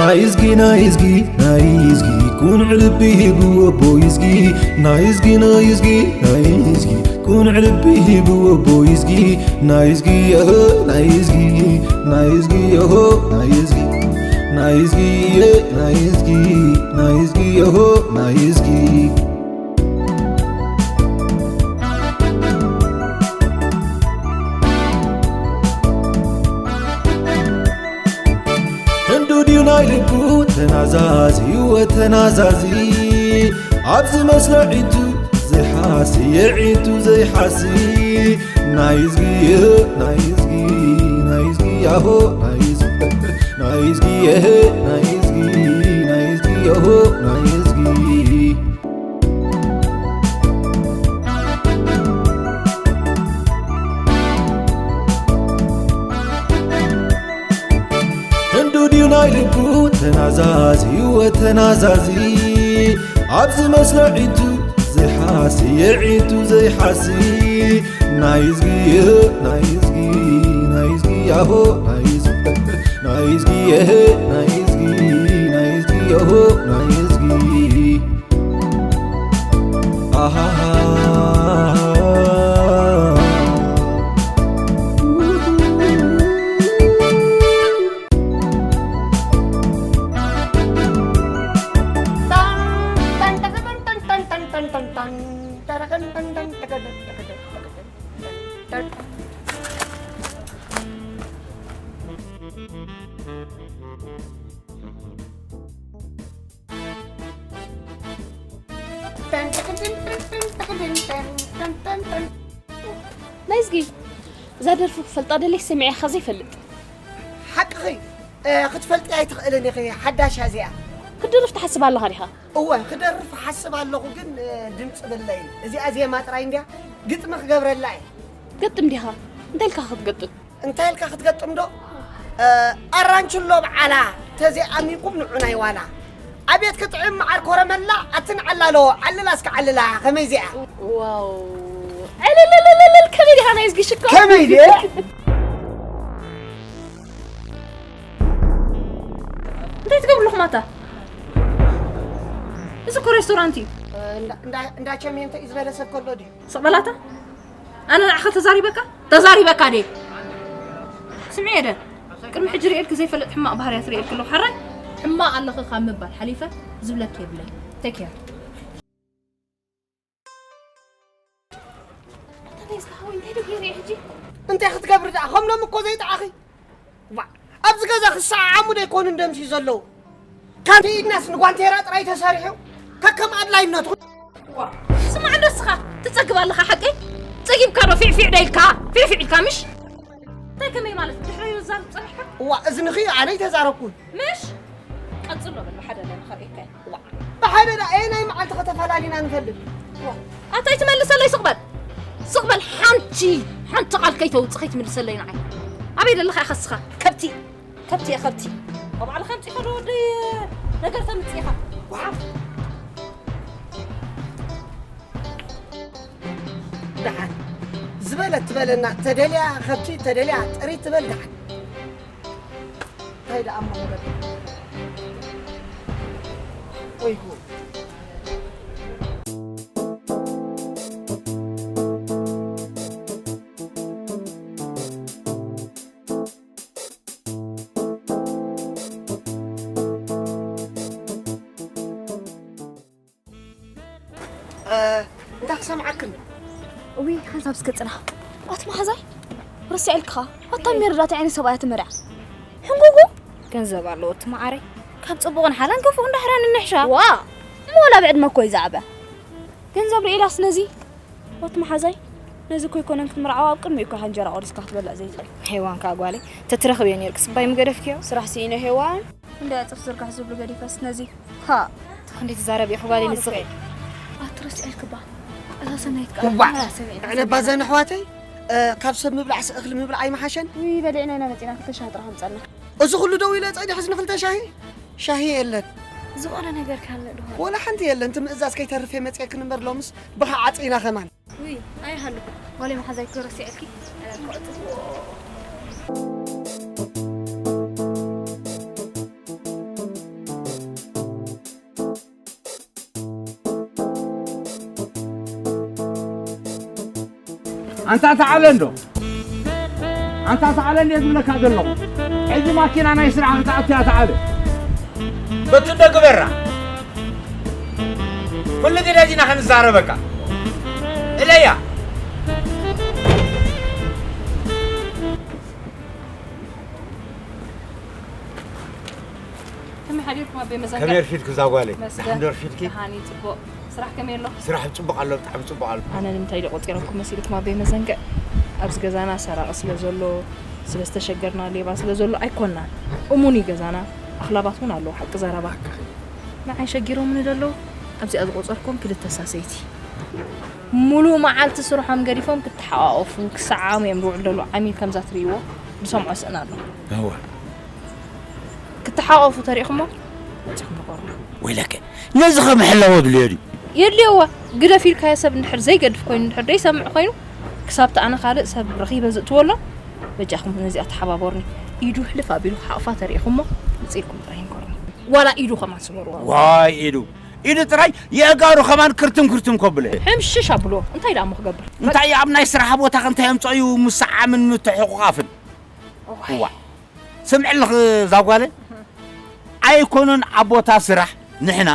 ናይዝጊ ናይዝጊ ናይዝጊ ቁኑዕ ልቢ ሂቡ ኣቦይዝጊ። ናይዝጊ ናይዝጊ ናይዝጊ ቁኑዕ ልቢ ሂቡ ኣቦይዝጊ። ናይዝጊ የሆ ናይዝጊ ናይዝጊ የሆ ናይዝጊ ናይዝጊ የ ናይዝጊ ናይዝጊ የሆ ናይዝጊ። ህንዱ ድዩ ናይ ልቡ ተናዛዚ ወተናዛዚ ኣብዚ መስለ ዒንቱ ዘይሓሲ የዒንቱ ዘይሓሲ ናይዝጊ የህ ናይዝጊ ናይዝጊ ያሆ ናይዝጊ ናይዝጊ የህ ናይዝጊ ናይዝጊ ያሆ ናይዝጊ። ህንዱ ድዩ ናይ ልቡ ተናዛዚ ወተናዛዚ ኣብዚ መስለ ዒንቱ ዘይሓሲ የዒንቱ ዘይሓሲ ናይዝጊ ናይዝጊ ናይዝጊ ያሆ ናይዝጊ ናይዝጊ የህ ናይዝጊ ናይዝጊ ያሆ ናይዝጊ። ናይዝጊ እዛ ደርፊ ክፈልጣ ደለይ ሰሚዐ ኢኻ ዘይፈልጥ። ሓቅኺ። እ፣ ክትፈልጢ ኣይትኽእልን ኢኺ፣ ሓዳሽ እያ እዚኣ። ክትደርፍ ትሓስብ ኣለኻ ዲኻ? እወ፣ ክደርፍ እሓስብ ኣለኹ፣ ግን፣ እ፣ ድምፂ ብለይን። እዚኣ ዜማ ጥራይ እንድያ፣ ግጥሚ ክገብረላ እየ። ገጥም ዲኻ? እንታይ ኢልካ ክትገጥም? እንታይ ኢልካ ክትገጥም ዶ? እ፣ ኣራንችሎ በዓላ፣ ተዘይኣሚንኩም ንዑ ናይ ዋላ። ኣቤት ክጥዕም መዓር ኮረመላ፣ ኣትን ዓላሎ፣ ዓልላ እስከ ዓልላ፣ ከመይ እዚኣ? ዋው! ዕልልልልልል፣ ከመይ ዲኻ ናይዝጊ ሽኮር? ከመይ ድየ? እንታይ ትገብሩ ኣለኹም ኣታ? እዚ እኮ ሬስቶራንት እዩ። እንዳ፣ እንዳ፣ እንዳ ቸሜንተ እዩ ዝበለ ሰብ ከሎ ድዩ? ስቕ በላታ። ኣነ ንዓኻ ተዛሪበካ? ተዛሪበካ ድየ? ስምዒ ኤደን፣ ቅድሚ ሕጂ ርእየልኪ ዘይፈልጥ ሕማቕ ባህርያት ርእየልኪ ኣለኹ። ሓራይ? ሕማቕ ኣለኺ ካብ ምባል ሓሊፈ ዝብለኪ የብለይ። ቴክ ኬር። ኣታ ናይዝጊ ሓወይ፣ እንታይ ዶ ገይረ እየ ሕጂ? እንታይ ክትገብሪ ደኣ? ከም ሎሚ እኮ ዘይጠዓኺ። ዋ፣ ኣብዚ ገዛ ክሰዓዓሙ ዶ ኣይኮኑን ደምሲ ዘለዉ? ካብ ኢድናስ ንጓንቴራ ጥራይ ተሰሪሑ፣ ከከም ኣድላይነቱ። ዋ፣ ስማዕ እንዶ እስኻ፣ ትጸግብ ኣለኻ ሓቀይ? ጸጊብካ ዶ ፊዕፊዕ ዶ ኢልካ? ፊዕፊዕ ኢልካ ምሽ? እንታይ ከመይ ማለት? ድሕረይ ዝዛረብ ጸኒሕካ? ዋ፣ እዝንኺ ኣነ ኣይተዛረብኩን። ምሽ? ቀጽሎ በል፣ ብሓደ ኣለና ከርእየካ እየ። ዋ፣ ብሓደ ደኣ ኣየናይ መዓልቲ ከተፈላሊና ንፈልጥ? ዋ፣ ኣታ ኣይትመልሰለይ፣ ስቕ በል። ስቕ በል፣ ሓንቲ፣ ሓንቲ ቃል ከይተውጽእ ከይትምልሰለይ ንዓይ። ኣበይ ደለኻ ኢኻ እስኻ? ከብቲ፣ ከብቲ እየ፣ ከብቲ። ኣብ ባዕልኻ ኣምጺእኻ ዶ ወደይ ነገር ተምጽእ ኢኻ? ዋ። ደሓን ዝበለት ትበለና፣ ተደልያ ከብቲ፣ ተደልያ ጥሪት ትበል ደሓን። እንታይ ደኣ እሞ ንበል? ወይ ጉድ። እ፣ እንታይ ክሰምዓክን? እውይ፣ ሓንሳብ እስከ ጽናሕ። ኣቲ መሓዛይ፣ ረሲዐልክኻ። ኣታ ሜሪ ዳታ ዓይኒ ሰብኣያ ትመርዓ። ሕንጉጉ። ገንዘብ ኣለዎ እቲ መዓረይ። ካብ ጽቡቕን ሓላን ክፉእን ዳሕራን እንሕሻ። ዋ፣ እሞ ወላ ብዕድመ እኮ እዩ ዝዓበ። ገንዘብ ርኢላስ ነዚ። ኣቲ መሓዛይ፣ ነዚ እኮ ኣይኮነን ክትምርዓዋ፣ ኣብ ቅድሚኡ እኮ ኢኻ እንጀራ ቆሪስካ ክትበልዕ ዘይትኽእል። ሄዋን ከኣ ጓለይ፣ ተትረኽብዮ ኔርኪ ስባይ ምገደፍክዮ። ስራሕ ስኢነ ሄዋን። ክንደይ ዕጽፍ ዝርጋሕ ዝብሉ ገዲፈስ ነዚ። ሃ። ክንደይ ትዛረቢ ኢኺ ጓለይ ንስኺ። ኣትረስዒ ክባ። እዛ ሰናይት ከኣ እዋ። ሰሚዕና ኣነ ሰሚዕና። ባዘን ኣሕዋተይ፣ እ፣ ካብ ሰብ ምብላዕስ እኽሊ ምብላዕ ኣይምሓሸን? ውይ፣ በሊዕና ኢና መጺና፣ ክልተ ሻሂ ጥራሕ ኣምጻልና። እዚ ኩሉ ደው ኢለ ጸኒሐስ ንኽልተ ሻሂ? ሻሂ የለን። ዝኾነ ነገር ካለ ድኾነ። ወላ ሓንቲ የለን። እቲ ምእዛዝ ከይተርፍ እየ መጺኤክን እምበር ሎምስ ብኻ ዓጺና ከማን። ውይ፣ ኣይሃልኩ። ጓለይ መሓዛይ ክረስዐልኪ፣ ኣነ ክዕጽፍ። ኣንታ ተዓለ እንዶ፣ ኣንታ ተዓለ እንዶ ዝብለካ ዘለኹ። ሕጂ ማኪና ናይ ስራሕ ክትኣቱ እያ ተዓለ። በትዶ ግበራ። ኩሉ ግደ ዲና ክንዛረበካ። እለያ። ከመይ ሓዲርኩም ኣበይ መዘንግዕ? ከመይ ኣርፊድኩ እዛ ጓለይ? መስገን። ደሓን ዶ ኣርፊድኪ? ደሓን እዩ፣ ጽቡቕ። ስራሕ ከመይ ኣሎ? ስራሕ ጽቡቕ ኣሎ፣ ብጣዕሚ ጽቡቕ ኣሎ። ኣነ ንምንታይ ድየ ቆጺረኩም መሲልኩም ኣበይ መዘንግዕ? ኣብዚ ገዛና ሰራቒ ስለ ዘሎ፣ ስለ ዝተሸገርና፣ ሌባ ስለ ዘሎ ኣይኮናን። እሙን እዩ ገዛና። ኣኽላባት እውን ኣለዉ፣ ሓቂ ዘረባ። ንዓይ ሸጊሮምኒ ዘለዉ፣ ኣብዚኣ ዝቆጸርኩም ክልተ ሳሰይቲ። ሙሉእ መዓልቲ ስርሖም ገዲፎም ክተሓቋቆፉ፣ ክሰዓዓሙ እዮም ዝውዕሉ ዘለዉ። ዓሚል ከምዛ ትርእይዎ ዝሰምዖ ስእን ኣሎ። እወ። ክተሓቋቆፉ ተሪእኹሞ መጺኹም ንገሩና። ወይለከ፣ ነዚ ከ ምሕላው የድልዮ ድዩ? የድልዮ እዋ። ግደፍ ኢልካዮ ሰብ እንድሕር ዘይገድፍ ኮይኑ፣ እንድሕር ዘይሰምዕ ኮይኑ፣ ክሳብቲ ኣነ ካልእ ሰብ ረኺበ ዝእትወሎም፣ በጃኹም ነዚኣ ተሓባበሩኒ። ኢዱ ሕልፍ ኣቢሉ ክሓቑፋ ተሪእኹሞ፣ መጺእኩም ጥራይ ንገሩኒ። ዋላ ኢዱ ከማን ስበርዋ። ዋይ ኢዱ። ኢዱ ጥራይ የእጋሩ ከማን ክርትም ክርትም ከብሎ። ሕምሽሽ ኣብሎ። እንታይ ደኣ እሞ ክገብር? እንታይ ኣብ ናይ ስራሕ ቦታኸ እንታይ ኣምጽኦ እዩ ምስዓምን ምትሕቑቓፍን? እዋይ። እዋ። ስምዕልኺ እዛ ጓለ፣ ኣይኮነን ኣብ ቦታ ስራሕ ንሕና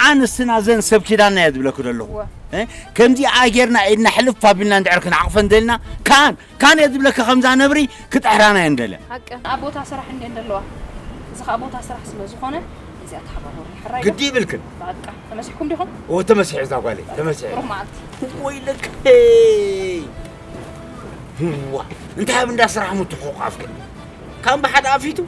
ኣንስትና ዘን ሰብ ኪዳንና እየ ዝብለኪ ዘለኹ። እወ። እ? ከምዚኣ ጌርና ኢድና ሕልፍ ኣቢልና እንድሕር ክንዓቕፈን ደልና፣ ካን፣ ካን እየ ዝብለኪ ከምዛ ነብሪ ክጥሕራና እየን ደልያ። ሓቂ። ኣብ ቦታ ስራሕ እንድየን ዘለዋ። እዚ ኸኣ ቦታ ስራሕ ስለ ዝኾነ፣ እዚኣ ተሓባበሩኒ። ሕራይ ዶ? ግዲ ይብልክን። በቃ፣ ተመሲሕኩም ዲኹም? እወ፣ ተመሲሐ እዛ ጓለይ፣ ተመሲሐ። ብሩኽ መዓልቲ። ወይለከይ። እዋ፣ እንታይ ኣብ እንዳ ስራሕ ምትሕቑቓፍ ግን? ካን ብሓደ ኣፊቱ?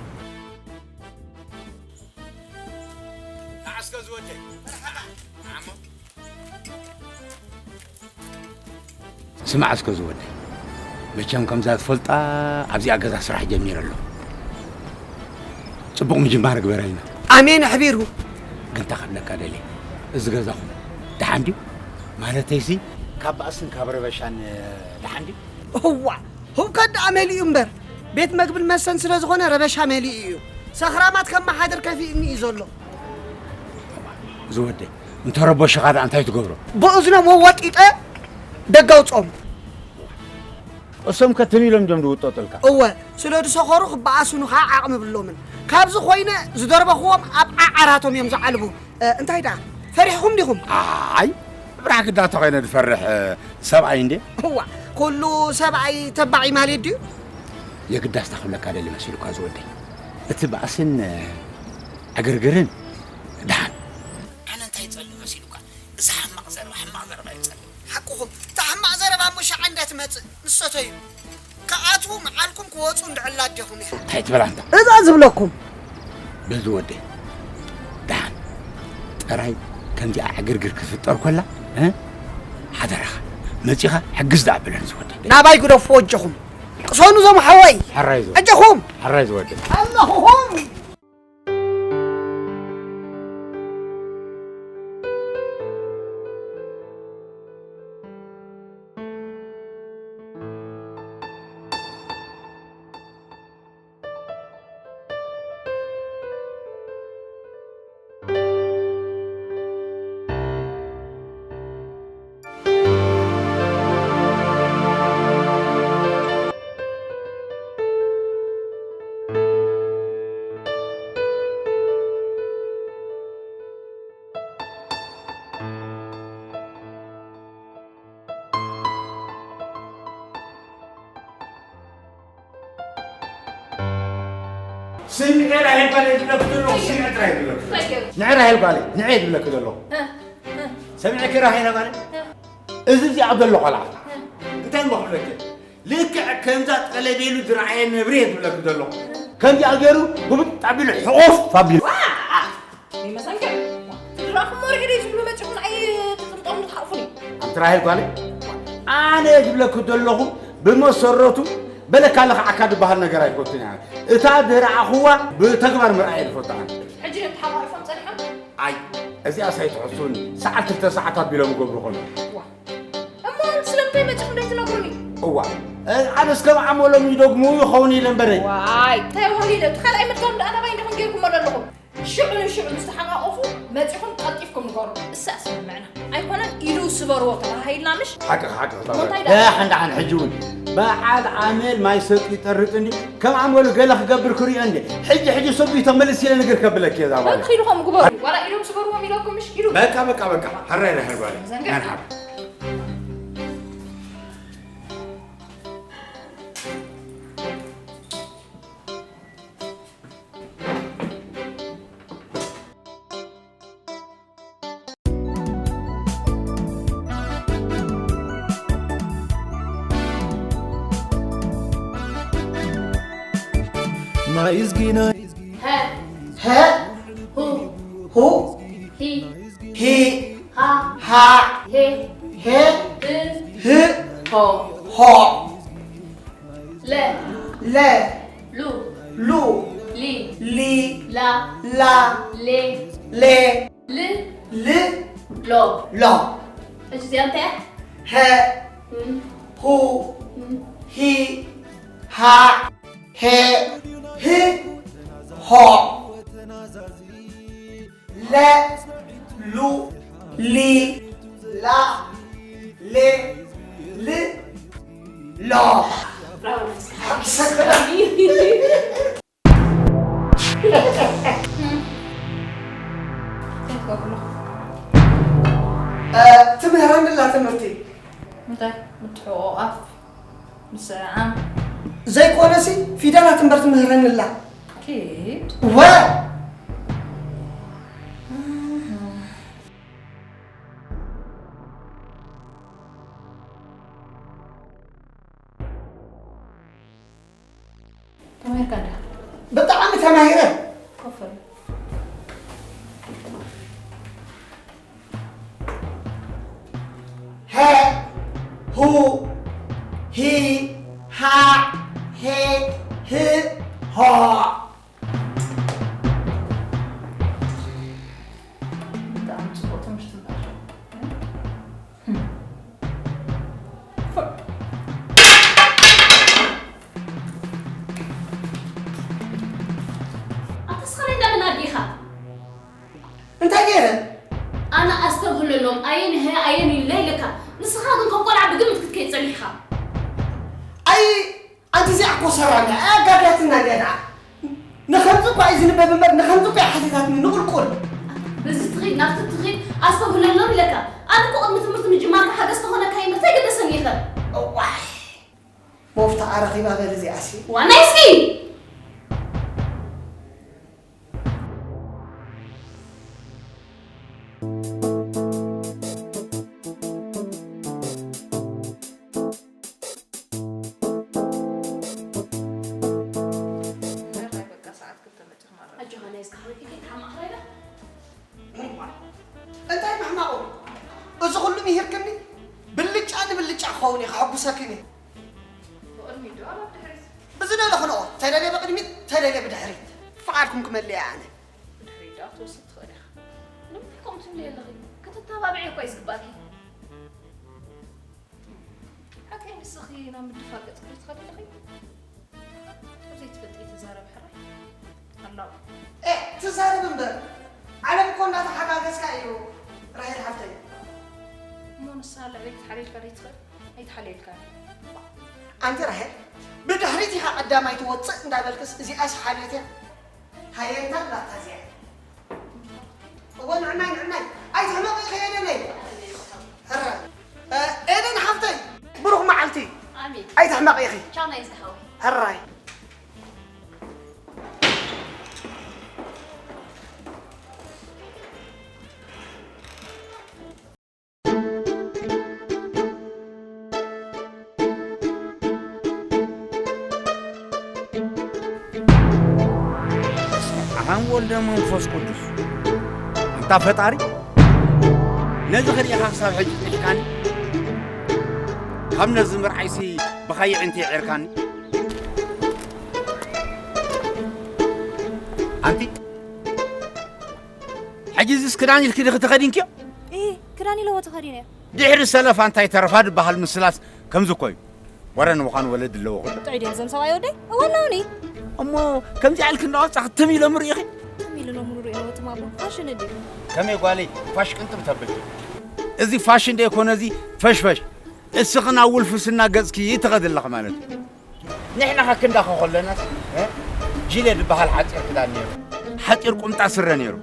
ንዓ እስከ ዝወደይ፣ መርሓባ። ንዓሞ። ስማዕ እስከ ዝወደይ፣ መቸም ከምዛ ትፈልጣ ኣብዚኣ ገዛ ስራሕ ጀሚረ ኣለኹ። ጽቡቕ ምጅማር ግበረልና። ኣሜን ኣሕቢሩ። ግን እንታይ ክብለካ ደልየ፣ እዚ ገዛኹም ደሓን ድዩ? ማለተይሲ፣ ካብ ባእስን ካብ ረበሻን ደሓን ድዩ? እዋ፣ ህውከት ደኣ መሊኡ እምበር፣ ቤት መግብን መስተን ስለ ዝኾነ ረበሻ መሊኡ እዩ። ሰኽራማት ከመሓድር ከፊእኒ እዩ ዘሎ። ዝወደይ፣ እንተ ረበሹኻ ደኣ እንታይ ትገብሮ? ብእዝኖም ወወጢጠ ደገ ኣውጽኦም። እሶም ከ ትም ኢሎም ድዮም ዝውጠጡልካ? እወ፣ ስለ ዝሰኸሩ ክበኣሱኒ ኸኣ ዓቕሚ የብሎምን። ካብዚ ኮይነ ዝደርበኽዎም ኣብ ዓዓራቶም እዮም ዝዓልቡ። እ፣ እንታይ ደኣ? ፈሪሕኹም ዲኹም? ኣይ፣ ብራክ ዳ ተኾይነ ዝፈርሕ፣ እ፣ ሰብኣይ እንዴ? እዋ፣ ኩሉ ሰብኣይ ተባዕ እዩ ማለት ድዩ? የግዳስ ታኽብለካ ደሊ መሲሉካ ዝወደይ። እቲ ባእስን፣ እ፣ ዕግርግርን ደሓን። ኣነ እንታይ ይጸልእ መሲሉካ? እዚ ሕማቕ ዘረባ፣ ሕማቕ ዘረባ ይጸልእ። ሓቅኹም፣ እታ ሕማቕ ዘረባ እሞ ሸዓ እንዳ ትመጽእ፣ ንሰተዩ። ክኣትዉ መዓልኩም ክወጹ እንድዕላ ኣዴኹም ኢኻ። እንታይ ትብል ኣንታ? እዛ ዝብለኩም። በዚ ወደይ፣ ደሓን ጥራይ ከምዚኣ ዕግርግር ክትፍጠር ኮላ፣ እ? ሓደራኻ፣ መጺኻ ሕግዝ ደኣ በለኒ ዝወደይ። ናባይ ግደፍዎ ኣጆኹም። ቅሰኑ እዞም ሓወይ። ሕራይ ዝወደይ። ኣጆኹም። ሕራይ ዝወደይ። ኣለኹኹም። ስምዒ ራሄል ጓለይ ዝብለኪ ዘለኹ፣ ስምዒ ጥራይ ዝብለኪ ዘለኹ። ንዒ ራሄል ጓለይ፣ ንዒ ዝብለኪ ዘለኹ። ሰሚዕኪ ራሄል ጓለይ? እዚ እዚኣ ዘሎ ቆልዓ። እንታይ እሞ ክብለኪ? ልክዕ ከምዛ ጠለቤሉ ዝረኣየ ነብሪ እየ ዝብለኪ ዘለኹ። ከምዚኣ ገይሩ ጉብጥ ኣቢሉ ሕቑፍ ኣቢሉ። ይመሰንከ? ትድራኹም ወርሒ ደይ ዝብሉ መጭኹን ኣይ ትጥምጦም ትሓቑፉኒ። ኣንቲ ራሄል ጓለይ፣ ኣነ ዝብለኪ ዘለኹ ብመሰረቱ በለካ ለኽዓካ ዝበሃል ነገር ኣይፈቱን እያ። እታ ዝረኣኹዋ ብተግባር ምርኣይ እየ ዝፈቱ ኣነ። ሕጂ ድዮም ተሓቋቒፎም ጸኒሖም? ኣይ፣ እዚኣስ ኣይትሕሱኒ። ሰዓት ክልተ ሰዓት ኣቢሎም ይገብሩ ኾኑ። ዋ። እሞ ስለምንታይ መጺኹም ዘይትነግሩኒ? እዋ፣ እ፣ ኣነስ ከም ኣመሎም ይደግሙ ይኸውን ኢለ እምበረይ። ዋይ፣ እንታይ ወሊደ? እቲ ካልኣይ ምድጋም ደኣ ናባይ እንዲኹም ጌርኩሞ ዘለኹም። ሽዑ ንሽዑ ምስ ተሓቋቖፉ መጺኹም ቀልጢፍኩም ንገሩ። እሳ ስምምዕና ኣይኮነን እዩ ኢዱ ስበርዎ ተባሂልና ምሽ? ሓቅኻ፣ ሓቅኻ፣ እሞ እንታይ ደኣ? ደሓን፣ ደሓን፣ ሕጂ እውን በዓል ዓመል ማይ ሰጡ ይጠርጥ እንዲ፣ ከም ዓመሉ ገለ ክገብር ክርእዮ እንዲ። ሕጂ፣ ሕጂ ሰዱ ተመልስ ኢለ ንግር ከብለክ እየ እዛ ጓል። በቃ ኢድኹም ግበሩ። ዋላ ኢዶም ስበርዎም ኢለኩም ምሽ? ኢዱ። በቃ፣ በቃ፣ በቃ። ሕራይ፣ ሕራይ ጓል። ዘንግዕ። መርሓባ። ናይዝጊ ናይዝጊ ሀ ሀ ሁ ሁ ሂ ሂ ሃ ሃ ሄ ሄ ህ ህ ሆ ሆ ለ ለ ሉ ሉ ሊ ሊ ላ ላ ሌ ሌ ል ል ሎ ሎ እሺ እዚኣ እንታይ እያ? ሀ እም፣ ሁ እም፣ ሂ ሃ ሄ ህ ሆ ለ ሉ ሊ ላ ሌ ል ሎ ብራቮ። ሓቂ ሰከረ እንታይ ትገብሩ ኣለኹም? ትምህረንላ ትምህርቲ እንታይ ምትሕቑቓፍ ምስዕዓም ዘይኮነሲ ፊደላት እምበር ትምህረንላ ኪድ ወ ተማሂርካ እንዲኻ ብጣዕሚ ተማሂረ ኮፈል ሀ ሁ ሂ ሃ ሄ ህ ሆ ብጣዕሚ ፅቡቕ ትምህርቲ ትምህር ኣታ ስኻ ናይ እንዳመን ኣዲኻ? እንታይ ገይረ ኣነ ኣስተብህለሎም ኣየን ሀ ኣየን ኢለ ኢለካ። ንስኻ ግን ከም ቆልዓ ብግምት ክትከይድ ጸኒሕኻ። ኣይ ኣንቲ እዚኣ እኮ ሰራና ኣጋዳትና እንዲያ ደኣ ንኸምዚ እኳ እዩ ዝንበብ እምበር ንኸምዚ እኳ እዩ ሓቲታትኒ ንቁልቁል በዚ ትኺድ ናብቲ ትኺድ ኣስተብህለሎም ኢለካ። ኣነ እኮ ቅድሚ ትምህርቲ ምጅማርካ ሓገዝ ተኾነካ እየ እንታይ ገደሰኒ ኢኸ። እዋይ መፍትኣ ረኺባ በል እዚኣሲ ዋናይ እስኪ እንታይ ምሕማቑ እዚ ኩሉ ምሂርክኒ ብልጫ ንብልጫ ክኸውን እዩ ከሐጉሰክን እዩ ብቕድሚት ዶ ኣብ ድሕሪት ብዝደለኹ ንኦ ተደልየ ብቕድሚት ተደልየ ብድሕሪት ፍቓድኩም ክመልእ እየ ኣነ ብድሕሪት ዶ ትወስድ ትኽእል ኢኻ ንምንታይ ከምኡ ትብሊ ኣለኺ ክትተባብዒ እኮ እዩ ዝግባእኪ ሓቀይ ንስኺ ናብ ምድፋር ገጽ ክትኸዲ ኣለኺ ካብ ዘይትፈልጢ ትዛረብ ሕራይ ኣላው ኤ ትዛረብ እምበር ዓለም እኮ እንዳተሓጋገዝካ እዩ ራሄል ሓፍተይ እሞ ንሳ ልዕለይ ክትሓልየልካ ደይትኽእል ኣይትሓልየልካ ኣንቲ ራሄል ብድሕሪት ኢኻ ቀዳማይ ትወፅእ እንዳበልክስ እዚኣስ ሓልዮት እያ ሃየንታ ላታ እዚኣ እወ ንዕናይ ንዕናይ ኣይትሕመቕ ኢኺ የደለይ ሕረ ኤደን ሓፍተይ ብሩኽ መዓልቲ ኣሜን ኣይትሕመቕ ኢኺ ቻው ናይ ዝሓወይ ሕራይ ኣብ ወልደ መንፈስ ቅዱስ ኣንታ ፈጣሪ ነዚ ክሪኢኻ ክሳብ ሕጂ ጢሕካኒ ካብ ነዚ ምርዓይሲ ብኸይዒ እንተ ይዒርካኒ ኣንቲ ሕጂ እዚስ ክዳን ኢልኪ ዲኺ ተኸዲንክዮ እ ክዳን ኢለዎ ተኸዲነ ድሕሪ ሰለፋ እንታይ ተረፋ ድበሃል ምስላስ ከምዚ እኮ እዩ ወረ ንምዃኑ ወለድ ኣለዎ ጥዑይ ድዮም ዘም ሰብኣይ ወደይ እወ ኣለውኒ እሞ ከምዚ ኢልኪ እንዳወፃኺ ትም ኢሎም ርኢኺ ትም ኢሉ ሎም ርኢዎ ትማቡ ፋሽን ድዩ ከመይ ጓለይ ፋሽ ቅንጥብ ተብል እዚ ፋሽን ደይኮነ፣ እዚ ፈሽፈሽ። እስኺ ናብ ውልፍስና ገጽኪ ትኸዲ ኣለኺ ማለት እዩ። ንሕና ከክንዳኸ ከለናስ፣ እ? ጂለ ዝበሃል ሓጺር ክዳን ነይሩ። ሓጺር ቁምጣ ስረ ነይሩ።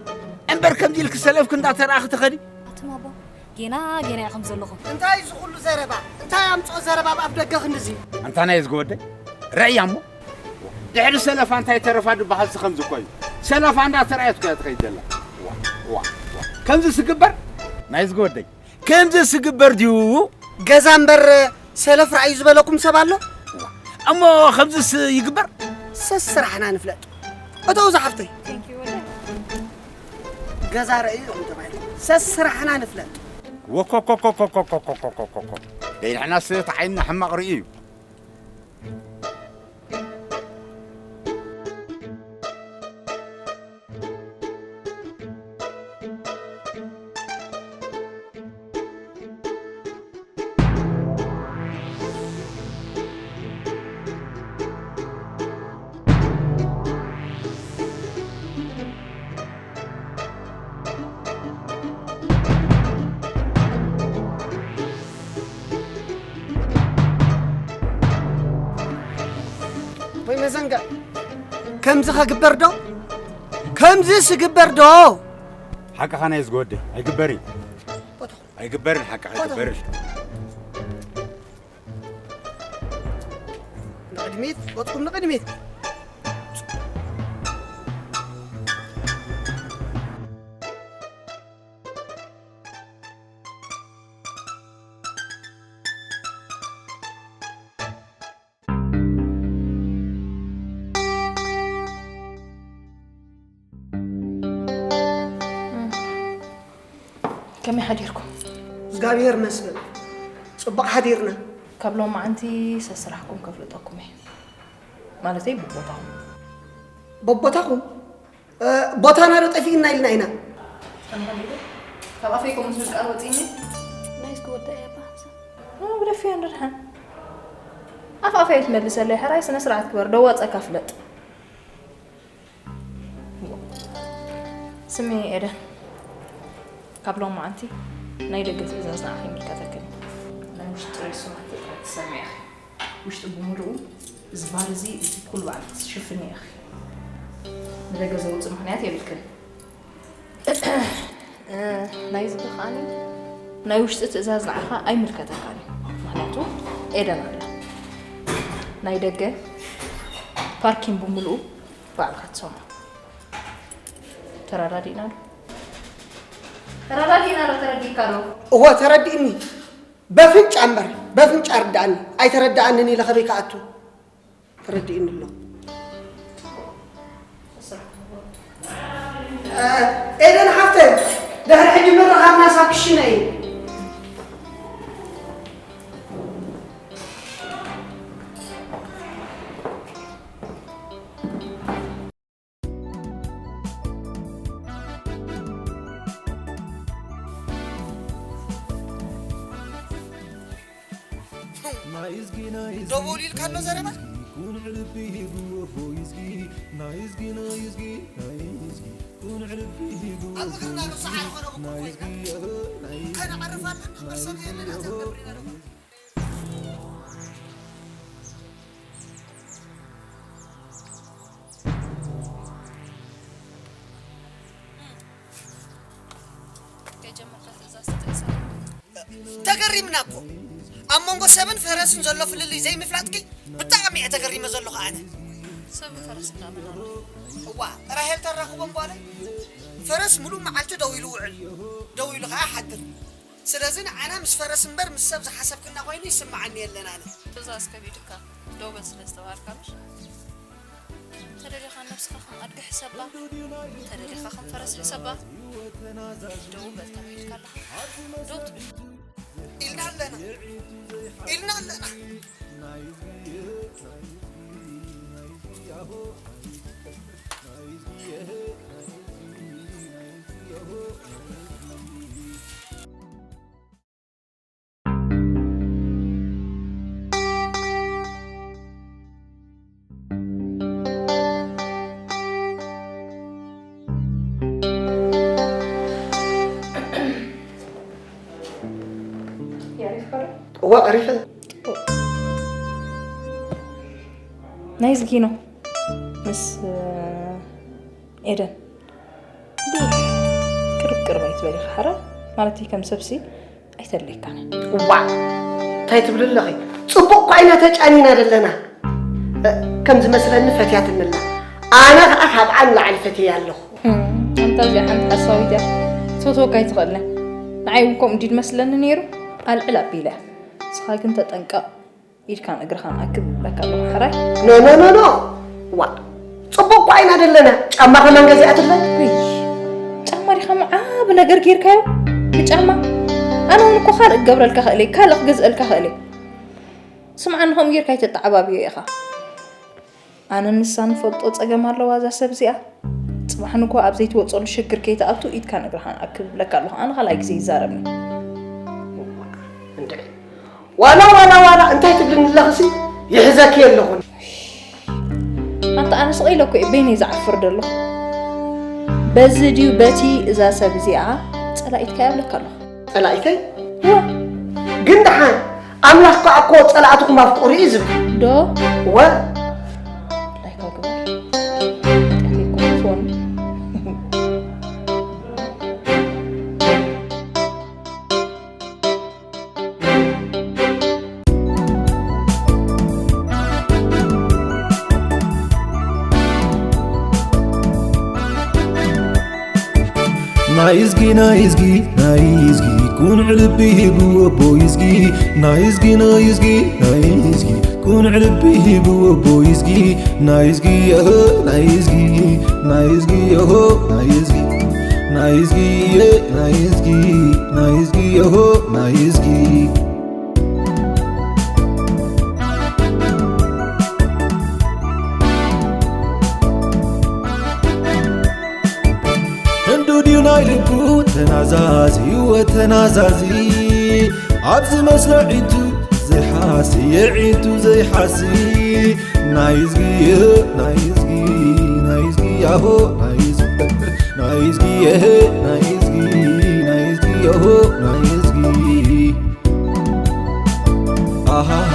እምበር ከምዚ ኢልኪ ሰለፍኪ እንዳተራእኺ ትኸዲ። ኣቱም ኣቦ፣ ጌና ጌና ኢኹም ዘለኹም። እንታይ እዚ ኩሉ ዘረባ? እንታይ ኣምጽኦ ዘረባ ኣብ ኣፍ ደገ ክንድዚ? ኣንታ ናይ ዝጎወደይ፣ ረእያ እሞ። ድሕሪ ሰለፋ እንታይ ተረፋ ዝበሃል ሲ ከምዚ እኮ እዩ። ሰለፋ እንዳተራእየት እኮ እያ ትኸይድ ዘላ። ዋ፣ ዋ፣ ዋ። ከምዚ ስግበር? ናይ ዝጎወደይ። ከምዚ ስግበር ድዩ? ገዛ እምበር ሰለፍ ረኣዩ ዝበለኩም ሰብ ኣሎ? እሞ ከምዚስ ይግበር? ሰስራሕና ንፍለጥ። እተው ዝሓፍተይ። ገዛ ረእዩ ኢኹም ተባሂልኩም። ሰስራሕና ንፍለጥ። ወኮኮኮኮኮኮኮኮኮኮ። ደይ ንሕናስ እቲ ዓይንና ሕማቕ ርእዩ እዩ። ወይ መዘንጋ። ከምዚ ኸግበር ዶ? ከምዚ ስግበር ዶ? ሓቅኻ ናይ ዝጎወደይ፣ ኣይግበርን። ኣይግበርን፣ ሓቅኻ ኣይግበርን። ንቕድሚት፣ ቆጽኩም ንቕድሚት። ከመይ ሓዲርኩም? እግዚኣብሔር ይመስገን፣ ጽቡቕ ሓዲርና። ካብ ሎማዓንቲ ሰስራሕኩም ከፍልጠኩም እየ። ማለተይ ብቦታኹም። በቦታኹም? እ፣ ቦታና ዶ ጠፊእና ኢልና ኢና? ከም ከመይ ኢሉ? ካብ ኣፈይ ከምኡ ዝብል ቃል ወጺእኒ? ናይ እስኪ ወዳእ እያ እባ። እ፣ ግደፍዮ እንድሕን። ኣፍ ኣፈይ ትመልሰለይ፣ ሕራይ ስነ ስርዓት ግበር፣ ደዋጸካ ፍለጥ። ስሚ ኤደን፣ ካብ ሎማዓንቲ ናይ ደገ ትእዛዝ ንዓኺ ይምልከተክን። ናይ ውሽጢ ጥራይ ስራሕ ጥራይ ትሰምዒ ኢኺ። ውሽጢ ብምሉኡ እዚ ባር እዚ፣ እዚ ኩሉ ባዕልኺ ትሽፍኒ ኢኺ። ንደገ ዘውፅእ ምኽንያት የብልክን። ናይዚ ከዓኒ ናይ ውሽጢ ትእዛዝ ንዓኻ ኣይምልከተካን እዩ። ምኽንያቱ ኤደን ኣላ። ናይ ደገ ፓርኪን ብምሉኡ ባዕልኻ ትሰምዖ። ተረዳዲእና ዶ? ተረዳዲእና ዶ? ተረዲእካ ዶ? እወ፣ ተረዲእኒ። በፍንጫ እምበር፣ በፍንጫ ርድኣኒ። ኣይተረድኣንን ኢለ ከመይ ክኣቱ? ተረዲእኒ ኣሎ። እ፣ ኤደን ሓፍተይ፣ ድሕሪ ሕጂ ምርኻብና ሳብ ክሽነ እዩ። ደው በሉ ኢልካ ኣሎ ዘረባ። ኣብ እግርና ንስሓ ዝኾነ እኮ ኮይና ከነዕርፍ ኣለና። እምበር ሰብ የለን፣ ኣዘብ ነብሪና ደው ከይጀመርካ ትእዛዝ ተጠይሳ። ተገሪምና እኮ። ኣብ መንጎ ሰብን ፈረስን ዘሎ ፍልልይ ዘይምፍላጥኪ ብጣዕሚ እየ ተገሪመ ዘለኹ ኣነ። ሰብን ፈረስን እንዳበልና እዋ፣ ራሄል ተራኽቦም ጓለይ። ፈረስ ሙሉእ መዓልቲ ደው ኢሉ ውዕል፣ ደው ኢሉ ኸዓ ይሓድር። ስለዚ ንዓና ምስ ፈረስ እምበር ምስ ሰብ ዝሓሰብክና ኮይኑ ይስምዓኒ የለን ኣነ። ትእዛዝ ከቢድካ፣ ደው በል ስለ ዝተባሃልካ እምበር። ተደሊኻ ነብስኻ ከም ኣድጊ ሕሰባ፣ ተደሊኻ ከም ፈረስ ሕሰባ። ደው በል ተባሂልካ ኣለኻ። ደው ትብል። ኢልና ኣለና። ኢልና ኣለና። ኣሪፈ። ናይ ዝጊኖ ምስ ኤደን ቅርብ ቅርብ ኣይትበል ኢኻ ሓራ ማለት ከም ሰብሲ ኣይተለይካን። ዋ፣ እንታይ ትብል ኣለኺ? ጽቡቕ እኳ ኢና ተጫኒና ዘለና። ከም ዝመስለኒ ፈትያትንላ። ኣነ ከዓ ካብ ዓን ላዕሊ ፈትየ ኣለኹ። ኣንታ እዚኣ ሓንቲ ሓሳዊት እያ ክትፈትወካ ኣይትኽእልን። ንዓይ እውን ከምኡ እንዲ መስለኒ ነይሩ። ኣልዕል ኣቢለ ንስኻ ግን ተጠንቀቕ። ኢድካን እግርኻን ኣክብ ይብለካ ኣለኹ ሕራይ። ኖ ኖ ኖ ኖ። ዋ፣ ጽቡቅ እኳ ኢና ዘለና። ጫማ ከማን ገዚኣትለይ። ውይ፣ ጫማ ዲኻ መዓብ ነገር ጌርካዮ? ብጫማ ኣነ እውን እኮ ካልእ ክገብረልካ ክእለይ ካልእ ክገዝአልካ ክእለይ። ስምዓ ንኸም ጌርካ ይተተዓባብዮ ኢኻ። ኣነ ንሳ ንፈልጦ ጸገም ኣለዋ እዛ ሰብ እዚኣ። ጽባሕ ንግሆ ኣብ ዘይትወጸሉ ሽግር ከይትኣቱ ኢድካን እግርኻን ኣክብ ይብለካ ኣለኹ። ኣነ ካልኣይ ግዜ ይዛረብኒ። እንድዒ፣ ዋላ ዋላ ዋላ እንታይ ትብልኒ ኣለኽሲ? ይሕዘኪ ኣለኹ። ኣንተ ኣነ ስቕ ኢለ እኮ እየ በይነይ ዝዓፍር ዘለኹ። በዚ ድዩ በቲ እዛ ሰብ እዚኣ ጸላኢትካ ይብለካ ኣለኹ። ጸላኢተይ? እወ። ግን ደሓን ኣምላኽ ከኣ እኮ ጸላእትኹም ኣፍቅሩ እዩ ዝብል። ዶ እወ። ላይካ ግበር። ጢኣተይ እኮ ትፈኑ። ናይ እዝጊ ናይ እዝጊ ናይ እዝጊ ቁኑዕ ልቢ ሂቡ ኣቦ ይዝጊ ናይ እዝጊ ናይ እዝጊ ናይ እዝጊ ቁኑዕ ልቢ ሂቡ ኣቦ ይዝጊ ናይ እዝጊ የሆ ናይ እዝጊ ናይ እዝጊ የሆ ናይ እዝጊ ናይ እዝጊ የ ናይ እዝጊ ናይ እዝጊ የሆ ናይ እዝጊ ህንዱ ድዩ ናይ ልቡ ተናዛዚ ወተናዛዚ ኣብዚ መስለ ዒቱ ዘይሓሲ የዒቱ ዘይሓሲ ናይ እዝጊ ናይ እዝጊ ናይ እዝጊ ያሆ ናይ እዝጊ ናይ እዝጊ የሄ ናይ እዝጊ ናይ እዝጊ ያሆ ናይ እዝጊ ኣሃሃ